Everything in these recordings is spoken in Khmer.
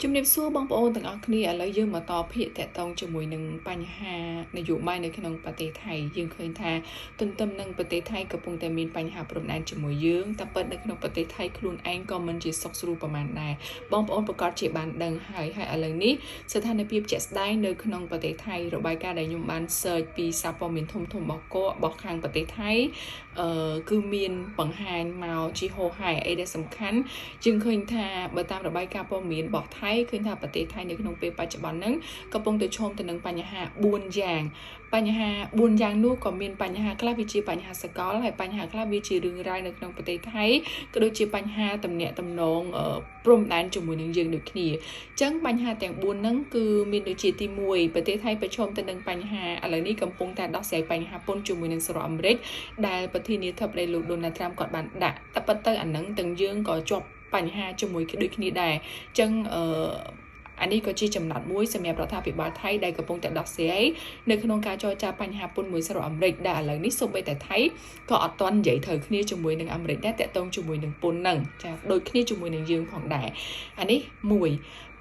ជំរាបសួរបងប្អូនទាំងអស់គ្នាឥឡូវយើងមកតភាគតកតងជាមួយនឹងបញ្ហានយោបាយនៅក្នុងប្រទេសថៃយើងឃើញថាទន្ទឹមនឹងប្រទេសថៃកំពុងតែមានបញ្ហាព្រំដែនជាមួយយើងតែពិតនៅក្នុងប្រទេសថៃខ្លួនឯងក៏មិនជាសុខស្រួលប្រហែលដែរបងប្អូនប្រកាសជាបានដឹងហើយហើយឥឡូវនេះស្ថានភាពជាក់ស្ដែងនៅក្នុងប្រទេសថៃរបាយការណ៍ដែលខ្ញុំបាន search ពីសារព័ត៌មានធំៗរបស់ករបស់ខាងប្រទេសថៃអឺគឺមានបង្ហាញមកជាហោហែអីដែលសំខាន់យើងឃើញថាបើតាមរបាយការណ៍ព័ត៌មានរបស់ថៃឃើញថាប្រទេសថៃនៅក្នុងពេលបច្ចុប្បន្នហ្នឹងកំពុងតែប្រឈមទៅនឹងបញ្ហា4យ៉ាងបញ្ហា4យ៉ាងនោះក៏មានបញ្ហាខ្លះវាជាបញ្ហាសកលហើយបញ្ហាខ្លះវាជារឿងរ៉ាវនៅក្នុងប្រទេសថៃក៏ដូចជាបញ្ហាទំនាក់ទំនងព្រំដែនជាមួយនឹងយើងដូចគ្នាអញ្ចឹងបញ្ហាទាំង4ហ្នឹងគឺមានដូចជាទី1ប្រទេសថៃប្រឈមទៅនឹងបញ្ហាឥឡូវនេះកំពុងតែដោះស្រាយបញ្ហាពន្ធជាមួយនឹងសហរដ្ឋអាមេរិកដែលប្រធានាធិបតីលោកដូណាល់ត្រាំគាត់បានដាក់តែប៉ុន្តែអាហ្នឹងទាំងយើងក៏ជាប់បញ្ហាជាមួយដូចគ្នាដែរអញ្ចឹងអឺអានេះក៏ជាចំណុចមួយសម្រាប់រដ្ឋាភិបាលថៃដែលកំពុងតែដោះស្រាយនៅក្នុងការចរចាបញ្ហាពន្ធមួយសហរដ្ឋអាមេរិកដែលឥឡូវនេះសូម្បីតែថៃក៏អត់ទាន់និយាយត្រូវគ្នាជាមួយនឹងអាមេរិកដែរតាក់ទងជាមួយនឹងពន្ធហ្នឹងចាដូចគ្នាជាមួយនឹងយើងផងដែរអានេះមួយ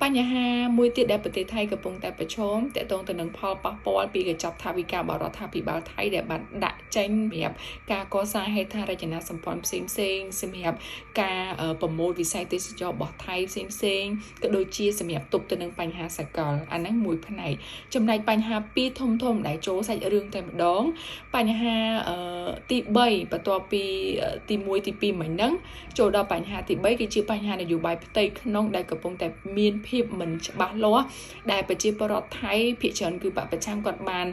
បញ្ហាមួយទៀតដែលប្រទេសថៃកំពុងតែប្រឈមតាក់ទងទៅនឹងផលប៉ះពាល់ពីកញ្ចប់ថវិការបស់រដ្ឋាភិបាលថៃដែលបានដាក់ចេញសម្រាប់ការកសាងហេដ្ឋារចនាសម្ព័ន្ធផ្សេងផ្សេងសម្រាប់ការប្រមូលវិស័យទេសចររបស់ថៃផ្សេងផ្សេងក៏ដូចជាសម្រាប់ទប់ទៅនឹងបញ្ហាសកលអាហ្នឹងមួយផ្នែកចំណែកបញ្ហាពីរធំធំដែលចូលសាច់រឿងតែម្ដងបញ្ហាទី3បន្ទាប់ពីទី1ទី2មិញហ្នឹងចូលដល់បញ្ហាទី3គឺជាបញ្ហានយោបាយផ្ទៃក្នុងដែលកំពុងតែមានភាពមិនច្បាស់លាស់ដែលប្រជាពលរដ្ឋថៃភាគច្រើនគឺបកប្រឆាំងគាត់បាន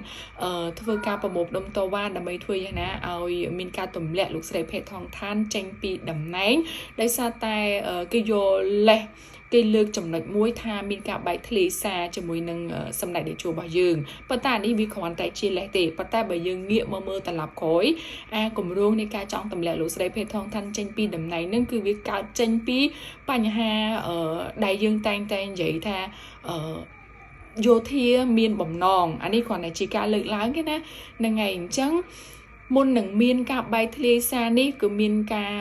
ធ្វើការប្រមូលផ្ដុំតវ៉ាដើម្បីធ្វើយ៉ាងណាឲ្យមានការទម្លាក់លោកស្រីភេថងឋានចេញពីតំណែងដោយសារតែគេយកលេសគេលើកចំណុចមួយថាមានការបែកធ្លាយសារជាមួយនឹងសម្ដេចតេជោរបស់យើងប៉ុន្តែនេះវាគ្រាន់តែជាលេសទេប៉ុន្តែបើយើងងាកមកមើលត្រឡប់ក្រោយអាគម្រោងនៃការចង់ទម្លាក់លោកស្រីភេថងឋានចេញពីតំណែងនឹងគឺវាកើតចេញពីបញ្ហាដែលយើងតែងតែនិយាយថាអឺយោធាមានបំណងអានេះគ្រាន់តែជាការលើកឡើងទេណាហ្នឹងហើយអញ្ចឹងមុននឹងមានការបែកធ្លាយសារនេះគឺមានការ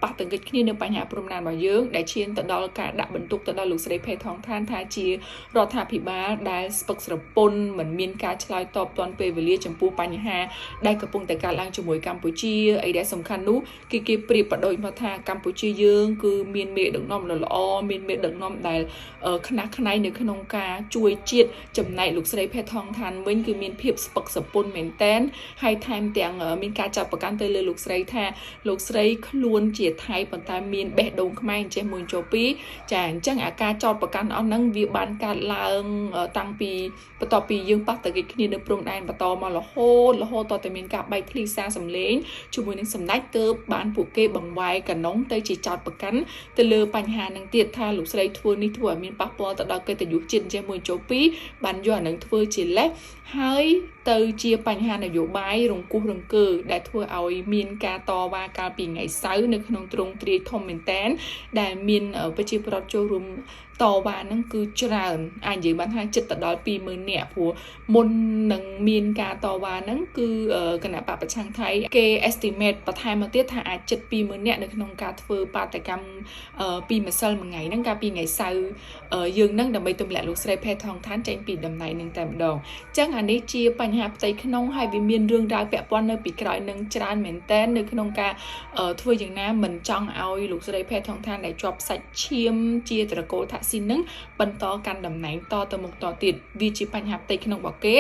ប៉ះទង្គិចគ្នានៅបញ្ហាព្រំដែនរបស់យើងដែលឈានទៅដល់ការដាក់បន្ទុកទៅដល់លោកស្រីភេថងឋានថាជារដ្ឋាភិបាលដែលស្ពឹកស្រពន់មិនមានការឆ្លើយតបទាន់ពេលវេលាចំពោះបញ្ហាដែលកំពុងតែកើតឡើងជាមួយកម្ពុជាអីដែលសំខាន់នោះគឺគេប្រៀបប្រដូចមកថាកម្ពុជាយើងគឺមានមេដឹកនាំល្អមានមេដឹកនាំដែលខ្នះខ្នែងនៅក្នុងការជួយជាតិចំណែកលោកស្រីភេថងឋានវិញគឺមានភាពស្ពឹកស្រពន់មែនតែនហើយថែមទាំងមានការចាប់ប្រកាន់ទៅលើលោកស្រីថាលោកស្រីខ្លួនជាថៃប៉ុន្តែមានបេះដូងខ្មែរអញ្ចេះមួយចូលពីរចាអញ្ចឹងអាការចោតប្រកាន់អស់ហ្នឹងវាបានកើតឡើងតាំងពីបន្ទាប់ពីយើងប៉ះតកិច្ចគ្នានៅព្រំដែនបន្តមករហូតរហូតតតែមានការបែកធ្លាយសារសម្លេងជាមួយនឹងសម្ដេចទើបបានពួកគេបង្វែរកណុងទៅជាចោតប្រកាន់ទៅលើបញ្ហានឹងទៀតថាលោកស្រីធ្វើនេះធ្វើឲ្យមានប៉ះពាល់ទៅដល់កិត្តិយសជាតិអញ្ចេះមួយចូលពីរបានយកអានឹងធ្វើជាលេសហើយទៅជាបញ្ហានយោបាយរង្គោះរង្គើដែលធ្វើឲ្យមានការតវ៉ាកាលពីថ្ងៃសៅរ៍នៅក្នុងទ្រង់ទ្រាយធំមែនតែនដែលមានប្រជាពលរដ្ឋចូលរួមតវ៉ាហ្នឹងគឺច្រើនអាចនិយាយបានថាចិត្តទៅដល់20000នាក់ព្រោះមុននឹងមានការតវ៉ាហ្នឹងគឺគណៈបកប្រឆាំងថៃគេ estimate បន្ថែមមកទៀតថាអាចជិត20000នាក់នៅក្នុងការធ្វើបាតកម្មពីម្សិលមួយថ្ងៃហ្នឹងកាលពីថ្ងៃសៅរ៍យើងហ្នឹងដើម្បីទម្លាក់លោកស្រីភេថងឋានចេញពីតំណែងហ្នឹងតែម្ដងអញ្ចឹងអានេះជាបញ្ហាផ្ទៃក្នុងហើយវាមានរឿងរ៉ាវពាក់ព័ន្ធនៅពីក្រោយនឹងច្រើនមែនតែននៅក្នុងការធ្វើយ៉ាងណាមិនចង់ឲ្យលោកស្រីភេថងឋានដែលជាប់សាច់ឈាមជាត្រកូលថាក់ស៊ីននឹងបន្តកាន់តំណែងតទៅមុខតទៀតវាជាបញ្ហាផ្ទៃក្នុងរបស់គេ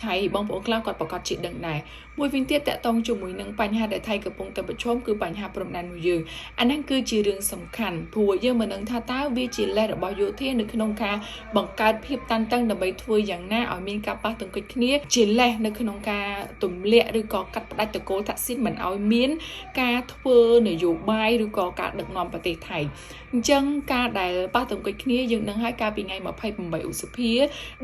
ហើយបងប្អូនខ្លះគាត់ប្រកាសជាដឹងដែរមួយវិញទៀតតកតងជាមួយនឹងបញ្ហាដែលថៃកំពុងតែប្រឈមគឺបញ្ហាព្រំដែនមួយយើងអាហ្នឹងគឺជារឿងសំខាន់ព្រោះយើងមិនដឹងថាតើវាជាលេសរបស់យោធានៅក្នុងការបង្កើតភាពតានតឹងដើម្បីធ្វើយ៉ាងណាឲ្យមានការប៉ះទង្គិចគ្នាជាលេសនៅក្នុងការទម្លាក់ឬក៏កាត់ផ្តាច់តកូលថាក់ស៊ីនមិនឲ្យមានការធ្វើនយោបាយឬក៏ការដឹកនាំប្រទេសថៃអញ្ចឹងការដែលប៉ះទង្គិចគ្នាយើងដឹងហើយកាលពីថ្ងៃ28ឧសភា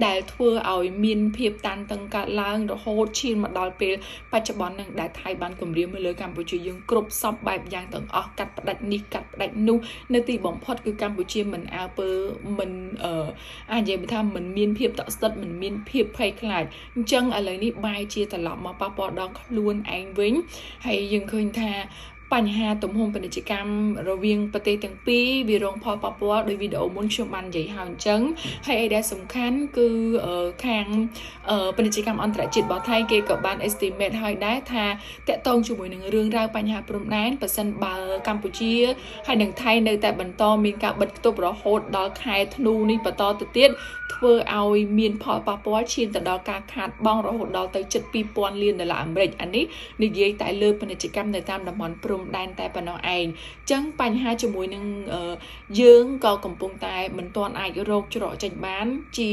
ដែលធ្វើឲ្យមានភាពតានតឹងកើតឡើងរហូតឈានមកដល់ពេលបច្ចុប្បន្ននឹងដែលថៃបានគម្រាមមកលើកម្ពុជាយើងគ្រប់សពបែបយ៉ាងទាំងអស់កាត់ផ្ដាច់នេះកាត់ផ្ដាច់នោះនៅទីបំផុតគឺកម្ពុជាមិនអើពើមិនអឺអាចនិយាយថាមិនមានភាពតក់ស្លុតមិនមានភាពភ័យខ្លាចអញ្ចឹងឥឡូវនេះបែរជាត្រឡប់មកប៉ះពាល់ដល់ខ្លួនឯងវិញហើយយើងឃើញថា បញ្ហាទំហំពាណិជ្ជកម្មរវាងប្រទេសទាំងពីរវារងផលប៉ះពាល់ដោយវីដេអូមុនខ្ញុំបាននិយាយហើយអញ្ចឹងហើយអីដែលសំខាន់គឺខាងពាណិជ្ជកម្មអន្តរជាតិរបស់ថៃគេក៏បាន estimate ហើយដែរថាតាក់ទងជាមួយនឹងរឿងរ៉ាវបញ្ហាព្រំដែនប៉ះសិនបើកម្ពុជាហើយនឹងថៃនៅតែបន្តមានការបិទខ្ទប់រហូតដល់ខែធ្នូនេះបន្តទៅទៀតធ្វើឲ្យមានផលប៉ះពាល់ឈានទៅដល់ការខាតបង់រហូតដល់ទៅជិត2000លានដុល្លារអាមេរិកអានេះនិយាយតែលើពាណិជ្ជកម្មនៅតាមតំបន់ព្រំដែនតែប៉ុណ្ណោះឯងអញ្ចឹងបញ្ហាជាមួយនឹងយើងក៏កំពុងតែមិនទាន់អាចរកច្រកចេញបានជា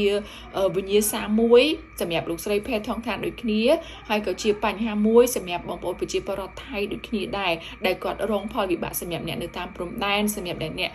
វិញ្ញាសាមួយសម្រាប់លោកស្រីភេទថងឋានដូចគ្នាហើយក៏ជាបញ្ហាមួយសម្រាប់បងប្អូនប្រជាពលរដ្ឋថៃដូចគ្នាដែរដែលគាត់រងផលវិបាកសម្រាប់អ្នកនៅតាមព្រំដែនសម្រាប់អ្នក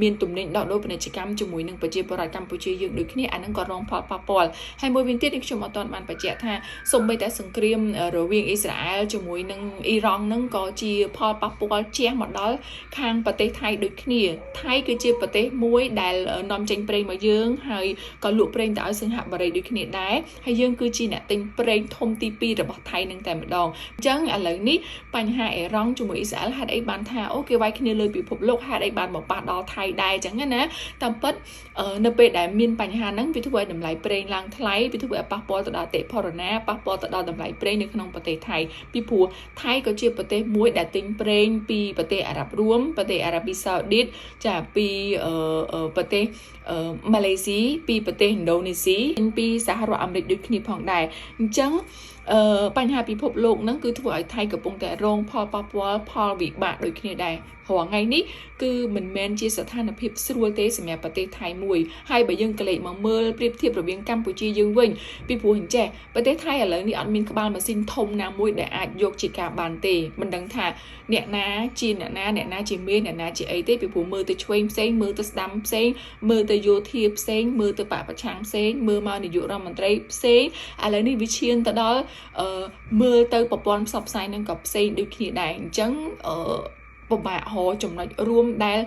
មានទំនិញដោះដូរពាណិជ្ជកម្មជាមួយនឹងប្រជាពលរដ្ឋកម្ពុជាយើងដូចគ្នាអានឹងក៏រងផលប៉ះពាល់ហើយមួយវិញទៀតនេះខ្ញុំអត់ទាន់បានបញ្ជាក់ថាសូម្បីតែសង្គ្រាមរវាងអ៊ីស្រាអែលជាមួយនឹងអ៊ីរ៉ង់នឹងក៏ជាផលប៉ះពាល់ជះមកដល់ខាងប្រទេសថៃដូចគ្នាថៃគឺជាប្រទេសមួយដែលនាំចេញប្រេងមកយើងហើយក៏លក់ប្រេងទៅឲ្យសិង្ហបុរីដូចគ្នាដែរហើយយើងគឺជាអ្នកទិញប្រេងធំទី2របស់ថៃនឹងតែម្ដងអញ្ចឹងឥឡូវនេះបញ្ហាអ៊ីរ៉ង់ជាមួយអ៊ីស្រាអែលហេតុអីបានថាអូគេវាយគ្នាលើពិភពលោកហេតុអីបានមកប៉ះដល់ថៃដែរអញ្ចឹងណាតាមពិតនៅពេលដែលមានបញ្ហាហ្នឹងវាធ្វើឲ្យតម្លៃប្រេងឡើងថ្លៃវាធ្វើឲ្យប៉ះពាល់ទៅដល់អតិផរណាប៉ះពាល់ទៅដល់តម្លៃប្រេងនៅក្នុងប្រទេសថៃពីព្រោះថៃក៏ជាប្រទេសមួយដែលទិញប្រេងពីប្រទេសអារ៉ាប់រួមប្រទេសអារ៉ាប៊ីសាអូឌីតចាពីប្រទេសម៉ាឡេស៊ីពីប្រទេសឥណ្ឌូនេស៊ីពីសហរដ្ឋអាមេរិកដូចគ្នាផងដែរអញ្ចឹងបញ្ហាពិភពលោកហ្នឹងគឺធ្វើឲ្យថៃកំពុងតែរងផលប៉ះពាល់ផលវិបាកដូចគ្នាដែររាល់ថ្ងៃនេះគឺមិនមែនជាស្ថានភាពស្រួលទេសម្រាប់ប្រទេសថៃមួយហើយបើយើងក្លែកមកមើលប្រៀបធៀបរវាងកម្ពុជាយើងវិញពីព្រោះអញ្ចេះប្រទេសថៃឥឡូវនេះអត់មានក្បាលម៉ាស៊ីនធំណាមួយដែលអាចយកជាការបានទេមិនដឹងថាអ្នកណាជាអ្នកណាអ្នកណាជាមេអ្នកណាជាអីទេពីព្រោះមើលទៅឆ្វេងផ្សេងមើលទៅស្ដាំផ្សេងមើលទៅយោធាផ្សេងមើលទៅបកប្រឆាំងផ្សេងមើលមកនាយករដ្ឋមន្ត្រីផ្សេងឥឡូវនេះវាឈានទៅដល់មើលទៅប្រព័ន្ធផ្សព្វផ្សាយនឹងក៏ផ្សេងដូចគ្នាដែរអញ្ចឹងអឺពិបាករកចំណុចរួមដែល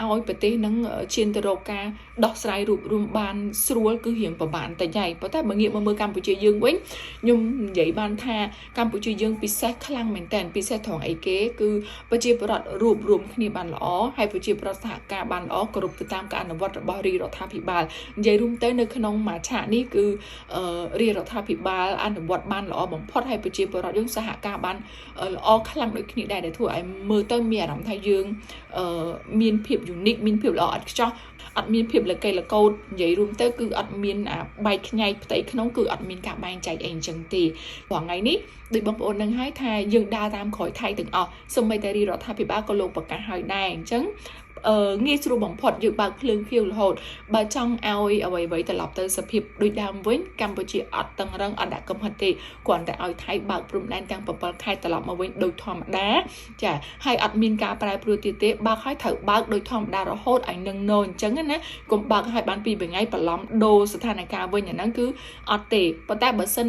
ឲ្យប្រទេសនឹងឈានទៅរកការដោះស្រាយរួបរួមបានស្រួលគឺរៀងពិបាកបន្តិចហើយប៉ុន្តែបើងាកមកមើលកម្ពុជាយើងវិញខ្ញុំនិយាយបានថាកម្ពុជាយើងពិសេសខ្លាំងមែនតើពិសេសត្រង់អីគេគឺប្រជាពលរដ្ឋរួបរួមគ្នាបានល្អហើយប្រជាពលរដ្ឋសហការបានល្អគោរពទៅតាមការអនុវត្តរបស់រាជរដ្ឋាភិបាលនិយាយរួមទៅនៅក្នុងមួយឆាកនេះគឺរាជរដ្ឋាភិបាលអនុវត្តបានល្អបំផុតហើយប្រជាពលរដ្ឋយើងសហការបានល្អខ្លាំងដូចគ្នាដែរដែលធ្វើឲ្យមើលទៅមានអារម្មណ៍ថាយើងមានភាព unique មានភាពល្អឥតខ្ចោះអត់មានភាពលកេលកោតនិយាយរួមទៅគឺអត់មានអាបែកខ្ញែកផ្ទៃក្នុងគឺអត់មានការបែងចែកអីអញ្ចឹងទេព្រោះថ្ងៃនេះដូចបងប្អូននឹងហើយថាយើងដើរតាមក្រោយថៃទាំងអស់សូម្បីតែរាជរដ្ឋាភិបាលក៏លោកប្រកាសហើយដែរអញ្ចឹងងាយស្រួលបំផុតយើងបើកភ្លើងខៀវរហូតបើចង់ឲ្យអ្វីៗត្រឡប់ទៅសភាពដូចដើមវិញកម្ពុជាអត់តឹងរឹងអត់ដាក់កំហិតទេគ្រាន់តែឲ្យថៃបើកព្រំដែនទាំង7ខេត្តត្រឡប់មកវិញដូចធម្មតាចាហើយអត់មានការប្រែប្រួលទៀតទេបើកឲ្យត្រូវបើកដូចធម្មតារហូតឲ្យនឹងណអញ្ចឹងណាកុំបើកឲ្យបានពីរថ្ងៃបន្លំដូរស្ថានភាពវិញអាហ្នឹងគឺអត់ទេប៉ុន្តែបើសិន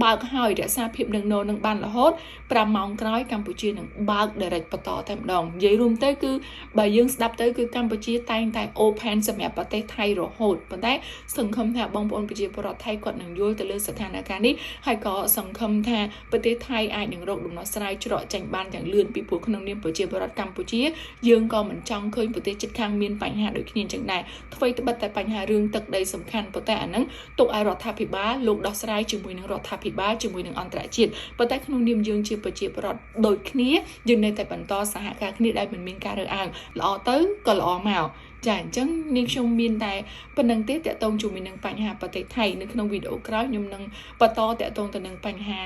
បើកហើយរក្សាភាពនឹងណនឹងបានរហូត5ម៉ោងក្រោយកម្ពុជានឹងបើក direct បន្តតែម្ដងនិយាយរួមទៅគឺបើយើងស្ដាប់ទៅគឺកម្ពុជាតែងតែ open សម្រាប់ប្រទេសថៃរហូតប៉ុន្តែសង្ឃឹមថាបងប្អូនប្រជាពលរដ្ឋថៃគាត់នឹងយល់ទៅលើស្ថានភាពនេះហើយក៏សង្ឃឹមថាប្រទេសថៃអាចនឹងរកដំណោះស្រាយច្រកចេញបានយ៉ាងលឿនពីព្រោះក្នុងនាមប្រជាពលរដ្ឋកម្ពុជាយើងក៏មិនចង់ឃើញប្រទេសជិតខាងមានបញ្ហាដូចគ្នាអញ្ចឹងដែរអ្វីត្បិតតែបញ្ហារឿងទឹកដីសំខាន់ប៉ុន្តែអាហ្នឹងទុកឲ្យរដ្ឋាភិបាលលោកដោះស្រាយជាមួយនឹងរដ្ឋាភិបាលជាមួយនឹងអន្តរជាតិប៉ុន្តែក្នុងនាមយើងជាប្រជាពលរដ្ឋដូចគ្នាយើងនៅតែបន្តសហការគ្នាដែលមិនមានការរើសអើងល្អទៅក៏ល្អមកចាអញ្ចឹងនាងខ្ញុំមានតែប៉ុណ្្នឹងទេតកតងជាមួយនឹងបញ្ហាប្រទេសថៃនៅក្នុងវីដេអូក្រោយខ្ញុំនឹងបន្តតកតងទៅនឹងបញ្ហា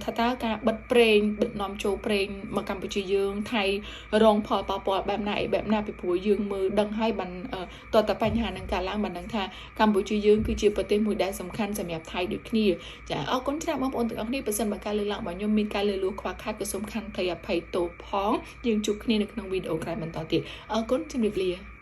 ថាតើការបិទប្រេងបិទនាំចូលប្រេងមកកម្ពុជាយើងថៃរងផលប៉ះពាល់បែបណាអីបែបណាពីព្រោះយើងមើលដឹងហើយបានតើតបញ្ហានឹងកើតឡើងបានដឹងថាកម្ពុជាយើងគឺជាប្រទេសមួយដែលសំខាន់សម្រាប់ថៃដូចគ្នាចាអរគុណច្រើនបងប្អូនទាំងអស់គ្នាប្រសិនបើការលើកឡើងរបស់ខ្ញុំមានការលើលួសខ្វះខាតក៏សូមខន្តីអភ័យទោសផងយើងជួបគ្នានៅក្នុងវីដេអូក្រោយបន្តទៀតអរគុណជម្រាបលា។